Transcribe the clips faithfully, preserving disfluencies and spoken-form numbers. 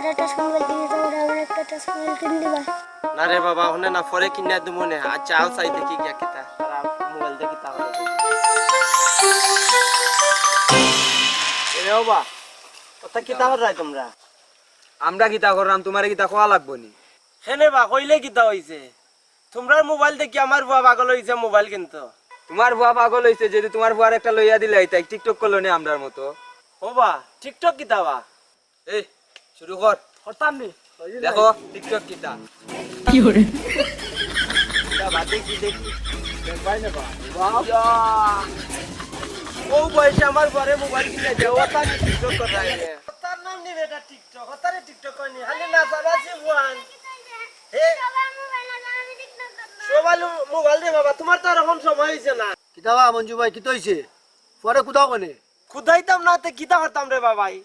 একটা touch mobile কিনে দিবা, আমার একটা টাচ মোবাইল কিনে দিবা। না রে বাবা, অখনে না, পরে কিনা দিমু নে। আচ্ছা, আও চাই দেখি গিয়া কিতা। তারা মোবাইল দেখি তাহলে। এরে বাবা, ওটা কিতা কররায় তোমরা? আমরা কিতা কররাম, তুমারে কিতা কওয়া লাগবো নি? কেনে বা, কইলে কিতা অইছে? তুমরার মোবাইল দেখি আমার ফুয়া পাগল অইছে মোবাইল কিনতো। তুমার ফুয়া পাগল অইছে, যদি তুমার ফুয়ারে একটা লইয়া দিলাইতায়, TikTok করলো নে আমরার মতো। ও বা, TikTok কিতা বা? এই, শুরু কর। করতাম নি? দেখো, TikTok কিতা। কি করে? কিতা বা, দেখি, দেখি। দেখবায় না বা? ইয়া। ও বয়সে আমার ফুয়ারে মোবাইল কিনা দেও, ওটা আমি TikTok কররায়। তার নাম নি বেটা TikTok, ওটারে TikTok কয় নি, খালি নাচানাচি ফুয়ান। হে? সবাই মোবাইল রে বাবা, তুমার তো আর অখন সময় অইছে না। কিতা বা মঞ্জু ভাই, কিতা অইছে? ফুয়ারে কুদাও কেনে? কুদাইতাম না, তে কিতা করতাম রে বাবাই?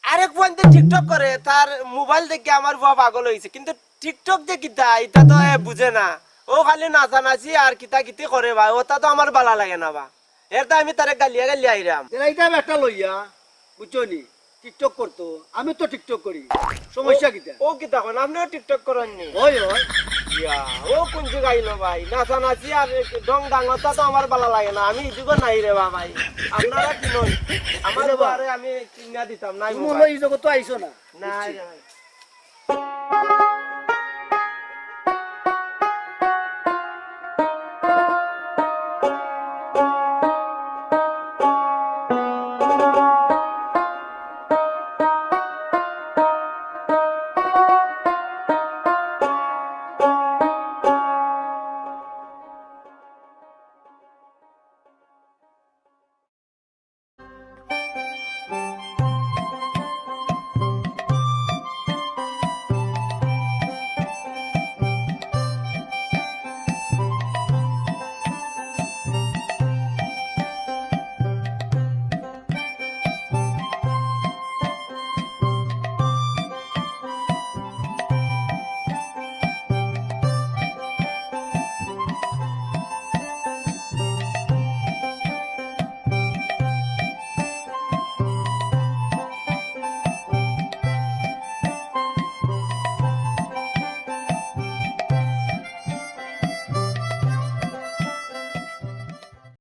আরেক ফুয়াইন্তে TikTok করে, তার মোবাইল দেখি আমার ফুয়া পাগল অইছে, কিন্তু TikTok যে কিতা, ইটা তো এ বুঝে না। ও খালি নাচানাচি আর কিতা কিতি করে বা, ওটা তো আমার বালা লাগে না বা। এর তো আমি তারে গালিয়া গালিয়া আইরাম। এরা ইটা একটা লইয়া, বুঝছো নি? TikTok করতো, আমি তো TikTok করি, সমস্যা কিতা? ও কিতা কন, আপনেও TikTok করইন নি? অয়, অয়। ইয়া, ও কুন যুগ আইলো ভাই? নাচানাচি আর ঢং ঢাং ওটা তো আমার বালা লাগে না, আমি ই যুগো নাই রে বা ভাই। আপনারা কিনইন, আমার ফুয়ারে আমি কিনা দিতাম না। তুমি অইলো ই জগতো আইছো না। না রে ভাই।